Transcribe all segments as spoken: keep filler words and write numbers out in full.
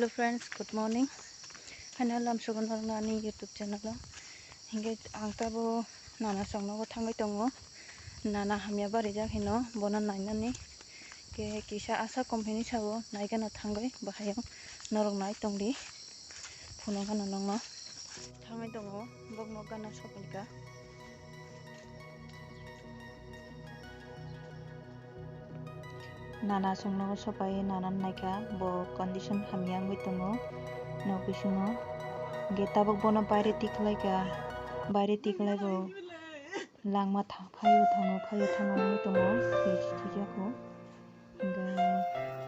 Hello friends, good morning. Haino lamsogo norokno ani YouTube channel o. Hinkhe ang tabo nana chwngnogo thangwi tongo. Nana hamya barijak hino bono nainani. Khe kisa asa kom hini sao naigano thangwi bahai o norok nai tongdi. Phunukgano nokno thangwi tongo bokno gana sopaikha. Nana chwngnogo sopai nana naikha, bo condition hamya wngwi tongo nok bisingo. Hinkhe tabuk bono baire tikhlaikha, baire tikhlaibo langma tha-, phaio thango, phaio thango wngwi tongo, thwi-, thwijakho. Hinkhe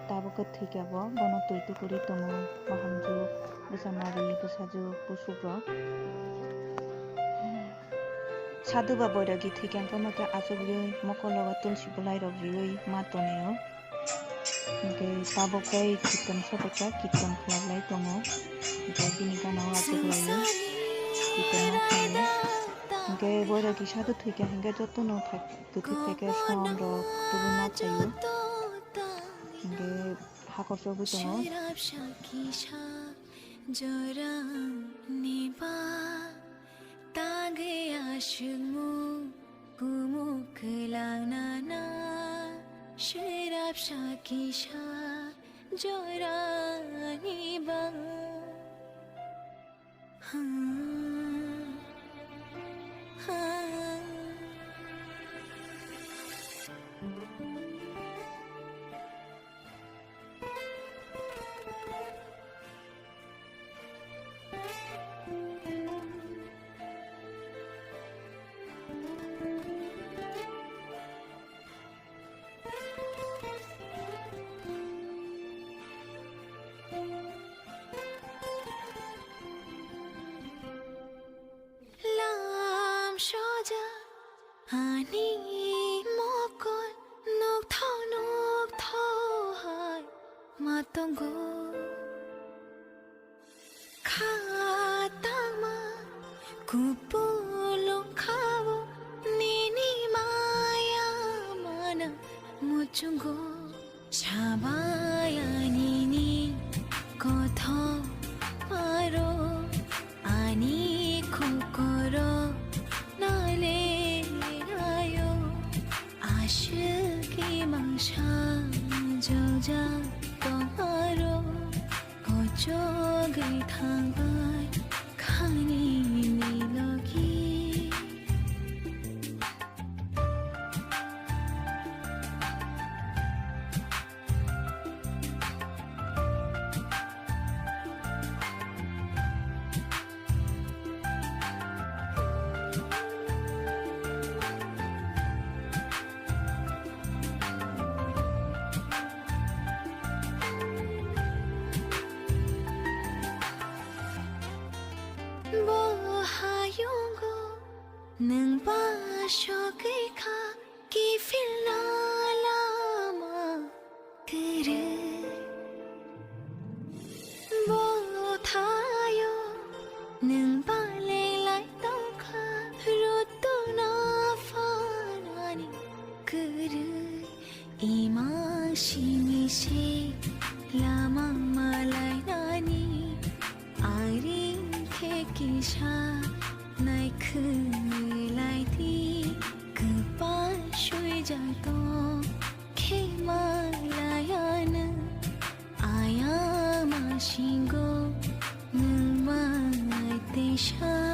tabuk khe thwikha bo, bono twi tukurwi tongo, bahamjwk, bwsa nari, bwsajwk, busukrok. Sadhu ba boirok thwikha wngkha, mokhe achukgwi mokologo tulsi bwlairok riwi ma tonio. Hinkhe tabuk tei kirtan sopaikha, kirtan khlailai tongo. Hinkhe bini gana o achuklaio, kirtan ma khlaio. Hinkhe boirok sadhu thwikha hinkhe jotono thak-, kwthwi phaikhe som rok tubui ma phaio. Hinkhe hakor chobwi tongo. Jorani ba tangwi aswkmung kumuk kwlangnana, swrapsa kisa jorani ba. Lam soja ani mokol nokthok nokthok hai ma tongo. Kha tangma kupulung khao nini maya mana muchungo. Sabai ani ni kothok paro ani kokoro nale rayo. Aswk imang sa joja tongmaro. Kochogwi thangbai khani ni logi. Bo hayungo nwng ba sogwi kha kiphilna lama kwrwi. Bo thaio nwng ba lenglai tongkha rutuna phanani kwrwi. Imang simi se lama malainani, airing khe kisa naikhwlai di, kwpal swijak tong khe malaiano, ayang masingo nwng manai teisa.